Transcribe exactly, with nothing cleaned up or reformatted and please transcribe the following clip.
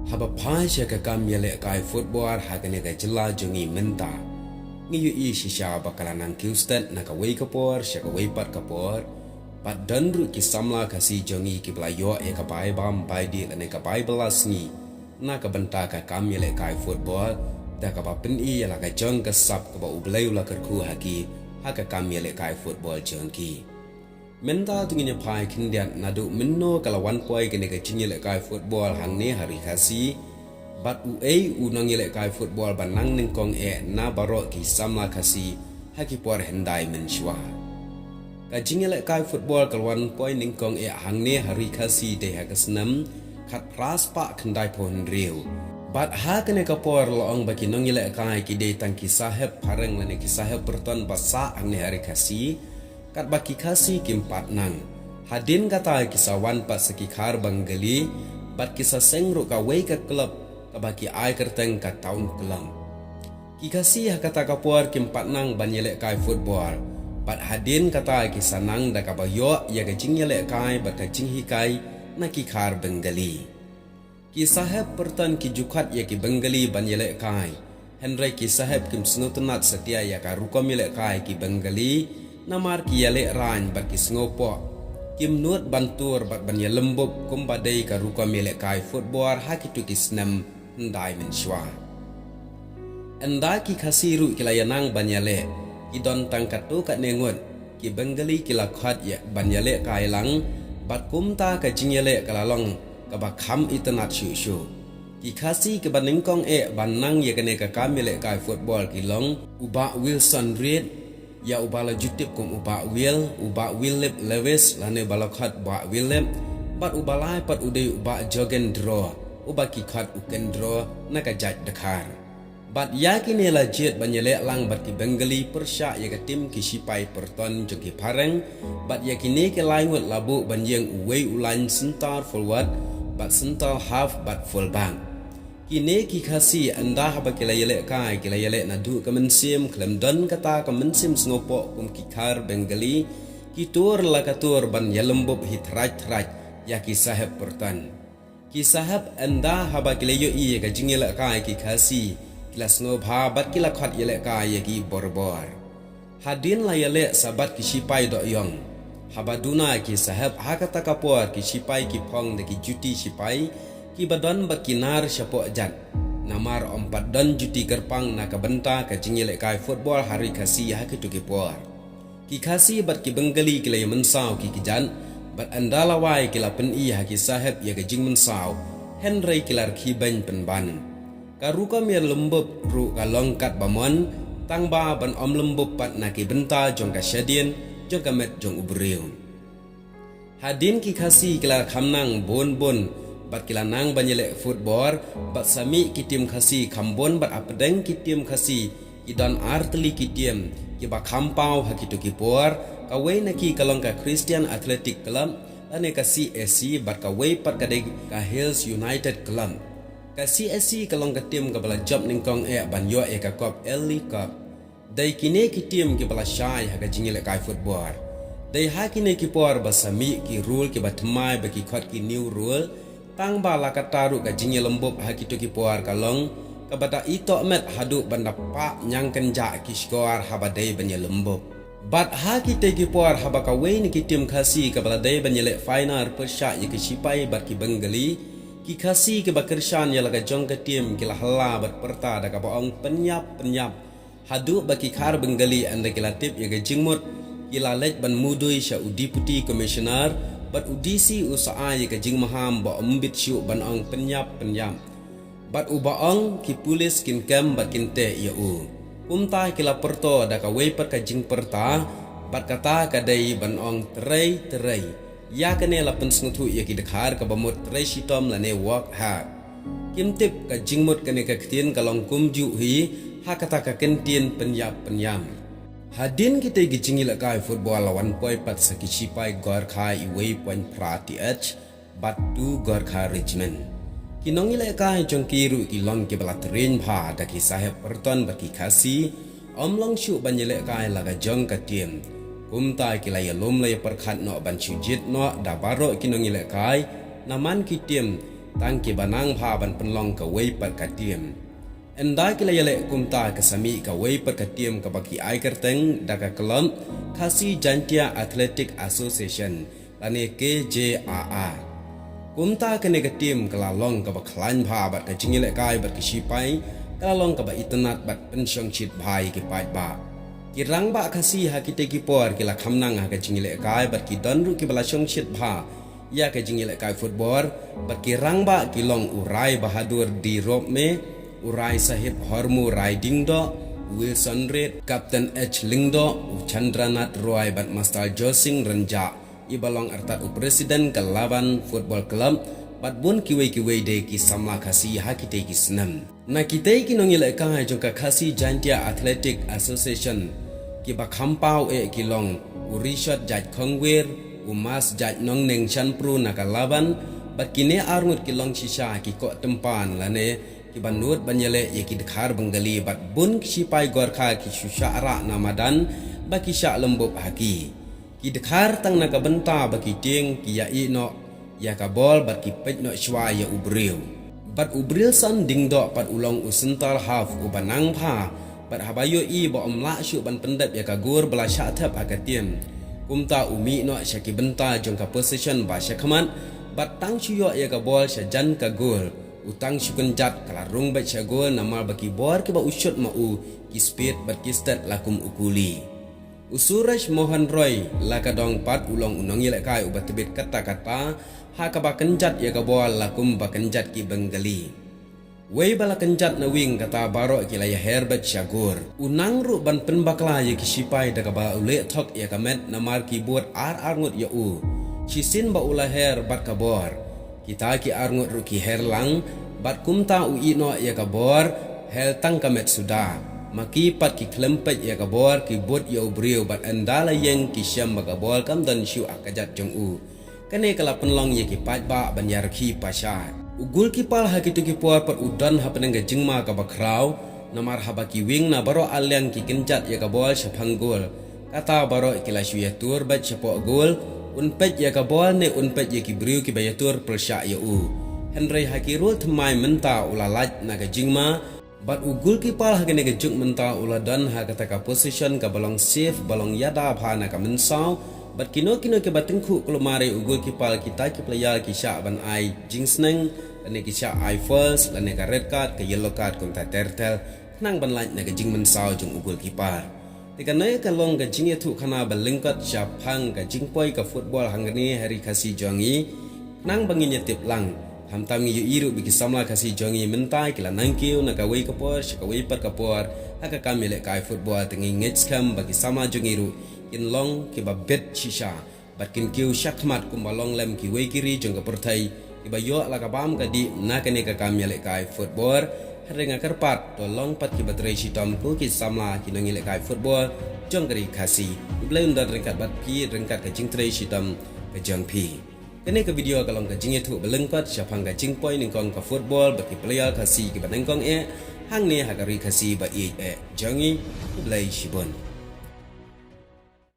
Haba phai sha ka kam ïalehkai football ha kane ka jylla jong ngi mynta, ngi ïohi shisha ba ka la nang kiew stet na kawei ka por sha kawei pat ka por. Bad don ruh ki samla Khasi jong ngi kiba la ïoh ïa ka bai bam bai dih lane ka bai bylla sngi na ka bynta ka kam ïalehkai football, da kaba pyni ïa la ka jong ka sap kaba U Blei u la kyrkhu ha ki ha ka kam ïalehkai football jong ki. Mynta to ngin ïa phai khyndiat naduh mynno ka la wan poi kane ka jingïalehkai football hangne ha Ri Khasi, bad uei u nongïalehkai football ba nang nyngkong eh na baroh ki samla Khasi ha ki por hyndai mynshuwa. Ka jingïalehkai football ka la wan poi nyngkong eh hangne ha Ri Khasi dei ha ka snem khatphra spah khyndai phew hynriew. Bad ha kane ka por la ong ba ki nongïalehkai ki dei tang ki sahep phareng lane ki sahep pyrton ba sah hangne ha Ri Khasi, katba ki Khasi kim pat nang. Hadien kata ki sa wan pat sa ki Khar Bengali, bad ki sa seng ruh kawei ka club kaba ki ai kyrteng ka Town Club. Ki Khasi ha kata ka por kim pat nang ban ïalehkai football, bad hadien kata ki sa nang da kaba ïoh ïa ka jingïalehkai bad ka jinghikai na ki Khar Bengali. Ki sahep pyrton ki ju khot ïa ki Bengali ban ïalehkai, hynrei ki sahep kim sngewtynnat satia ïa ka rukom ïalehkai ki Bengali, namar ki ïaleh rain bad ki sngewpoh, kim nud ban tur bad ban ïalymbup kumba dei ka rukom ïalehkai football ha kito ki snem hyndai mynshuwa. Ynda ki Khasi ruh ki la ïa nang ban ïaleh, ki don tang katto katne ngut, ki Bengali ki la khot ïa ban ïalehkai lang, bad kumta ka jingïaleh ka la long kaba kham itynnat shuh shuh. Ki Khasi kiba nyngkong eh ban nang ïa kane ka kam ïalehkai football ki long u Bah Wilson Reid, ïa uba la ju tip kum u Bah Will, u Bah Willip Lewis lane ba la khot Bah Willip, bad uba lai pat u dei u Bah Jürgen Drew, uba ki khot u Ken Drew na ka jait dkhar. Bad ïa kine la jied ban ïaleh lang bad ki Bengali pyrshah ïa ka tim ki shipai pyrton jong ki phareng, bad ïa kine ki lai ngut la buh ban ïeng uwei u lain centre forward, bad centre half bad fullback. Kine ki Khasi ynda haba ki la ïalehkai ki la ïaleh naduh ka mynsiem khlem don kata ka mynsiem sngewpoh kum ki Khar Bengali, ki tur la ka tur ban ïalymbup hi thraj thraj ïa ki sahep pyrton. Ki sahep ynda haba ki la ïohi ïa ka jingïalehkai ki Khasi, ki la sngewbha bad ki la khot ïalehkai ïa ki borbor. Hadien la ïaleh sa bad ki shipai dohïong, haba duna ki sahep ha kata ka por ki shipai ki phong da ki juti shipai, kiba don bad ki nar shapoh jat. Namar ym pat don juti kyrpang na ka bynta ka jingïalehkai football ha Ri Khasi ha kito ki por. Ki Khasi bad ki Bengali ki la ïa mynsaw ki kjat, bad ynda la wai ki la pyni ha ki sahep ïa ka jingmynsaw, hynrei ki la rkhie beiñ pynban. Ka rukom ïalymbup ruh ka long katba mon, tangba ban ym lymbup pat na ki bynta jong ka shadien jong ka met jong u briew. Hadien ki Khasi ki la kham nang bun bun, bad ki la nang ban ïaleh football, bad sa mih ki tim Khasi kham bun bad hapdeng ki tim Khasi ki don artylli ki tim kiba kham paw ha kito ki por, kawei na ki ka long ka Christian Athletic Club, lane ka C A C, bad kawei pat ka dei ka Hills United Club. Ka C A C ka long ka tim kaba la jop nyngkong eh ban ïoh ïa ka kop Ellie Cup. Dei kine ki tim kiba la shai ha ka jingïalehkai football. Dei ha kine ki por ba sa mih ki rule kiba thymmai ba ki khot ki new rule, tangba la katta ruh ka jingïalymbup ha kito ki por ka long kaba da itoh met haduh ban da pah ñiang kynjah ki shkor haba dei ban ïalymbup. Bad ha kito ki por haba kawei na ki tim Khasi kaba la dei ban ïaleh final pyrshah ïa ki shipai bad ki Bengali, ki Khasi kiba kyrshan ïa la ka jong ka tim ki la halla bad pyrta da kaba ong pynïap pynïap. Haduh ba ki Khar Bengali ynda ki la tip ïa ka jingmut, ki la leit ban mudui sha u Deputy Commissioner, bad u D C u sa ai ïa ka jingmaham ba ym bit shuh ban ong pynïap pynïap. Bad uba ong ki pulis kin kem bad kin teh ïa u. Kumta ki la pyrto da kawei pat ka jingpyrta, bad kata ka dei ban ong trei trei. Ïa kane la pynsngewthuh ïa ki dkhar kaba mut trei shitom lane work hard. Kim tip ka jingmut kane ka ktien ka long kumjuh hi, ha kata ka kyntien pynïap pynïap. Hadien kitei ki jingïalehkai football la wan poi pat sa ki shipai Gorkha iwei point phra T H, bad two Gorkha Regiment. Ki nongïalehkai jong ki ruh ki long kiba la train bha da ki sahep pyrton bad ki Khasi, ym long shuh ban ïalehkai la ka jong ka tim. Kumta ki la ïalum la ïapyrkhat noh ban shu jied noh da baroh ki nongïalehkai, namar ki tim tang kiba nang bha ban pynlong kawei pat ka tim. Ynda ki la ïaleh kumta ka sa mih kawei pat ka tim kaba ki ai kyrteng da ka klub Khasi Jaintia Athletic Association lane K J A A. Kumta kane ka tim ka la long kaba khlaiñ bha bad ka jingïalehkai bad ki sipai ka la long kaba itynnad bad pynshongshit bha ïa ki paidbah. Ki rangbah Khasi ha kitei ki por ki la kham nang ha ka jingïalehkai bad ki don ruh kiba la shongshit bha ïa ka jingïalehkai football, bad ki rangbah ki long u Rai Bahadur D Ropmie, u Rai Sahib Hormu Rai Diengdoh, u Wilson Reid, Captain H Lyngdoh, u Chandranath Roy bad Master Joysing Rynjah, iba long artat u president ka Laban Football Club, bad bun kiwei kiwei de ki samla Khasi ha kitei ki snem. Na kitei ki nongïalehkai jong ka Khasi Jaintia Athletic Association, kiba kham paw eh ki long u Rishot Jait Khongwir, u Mas Jait Nongneng Shanpru na ka Laban, bad kine arngut ki long shisha ki koh tympan lane kiba nud ban ïaleh ïa ki dkhar Bengali bad bun ki sipai Gorkha ki shu shah rah na madan ba ki shah lymbup ha ki. Ki dkhar tang na ka bynta ba ki tieng ki ïa ih noh ïa ka bol bad ki peit noh shwa ïa u briew. Bad u Brilson Diengdoh pat u long u centre half uba nang bha, bad haba ïohi ba um lah shuh ban pyndep ïa ka gur ba la shah thep ha ka tim, kumta u mih noh sha ki bynta jong ka position ba sha khmat, bad tang shu ïoh ïa ka bol sha jan ka gur, u tang shu kynjat ka la rung beit sha gur namar ba ki bor kiba u shut ma u ki speed bad ki stet la kum u kuli. U Suresh Mohan Roy la ka dong pat u long u nongïalehkai uba tbit katta katta, ha kaba kynjat ïa ka bol la kum ba kynjat ki Bengali. Wei ba la kynjat na wing kata baroh ki la ïaher beit sha gur. U nang ruh ban pynbakla ïa ki sipai da kaba u leh thok ïa ka met namar ki bud ar arngut ïa u. Shisien ba u la her bad ka bor, kita ki arngut ruh ki her lang, bad kumta u ih noh ïa ka bor, her tang ka met suda. Ma ki pat ki khlem peit ïa ka bor ki bud ïa u briew bad ynda la ïeng ki shem ba ka bor kam don shuh ha ka jait jong u. Kane ka la pynlong ïa ki paidbah ban ïarkhie pashai. U goalkeeper ha kito ki por pat u don hapdeng ka jingma kaba khraw, namar haba ki wing na baroh ar liang ki kynjat ïa ka bol shaphang goal, kata baroh ki la shu ïatur beit shapoh goal, un peit ïa ka bol ne un peit ïa ki briew kiba ïatur pyrshah ïa u. Hynrei ha ki rul thymmai mynta u la lait na ka jingma, bad u goalkeeper ha kane ka juk mynta u la don ha kata ka position kaba long safe, ba long ïada bha na ka mynsaw, bad kino kino kiba tyngkhuh kulmar ïa u goalkeeper kita ki player ki shah ban ai jingsneng, lane ki shah ai fouls, lane ka red card, ka yellow card kumta ter ter, khnang ban lait na ka jingmynsaw jong u goalkeeper. Te kane ka long ka jingïathuhkhana ba lyngkot shaphang ka jingpoi ka football hangne ha ri Khasi jong ngi, khnang ba ngin ïa tip lang. Khamtam ngi ïohi ruh ba ki samla Khasi jong ngi mynta ki la nang kiew na kawei ka por sha kawei pat ka por ha ka kam ïalehkai football, te ngi ngeit skhem ba ki samla jong ngi ruh kin long kiba bit shisha bad kin kiew shakhmat kumba long lem kiwei ki ri jong ka pyrthei kiba ïoh la ka bam ka dih na kane ka kam ïalehkai football. Hynrei nga kyrpad to long pat kiba trei shitom ko ki samla ki nongïalehkai football jong ka ri Khasi. U Blei un don ryngkat bad phi ryngkat ka jingtrei shitom ka jong phi. Kane ka video ka long ka jingïathuh ba lyngkot shaphang ka jingpoi nyngkong ka football bad ki player Khasi kiba nyngkong eh hangne ha ka ri Khasi ba ïeit eh jong ngi. U Blei shibun.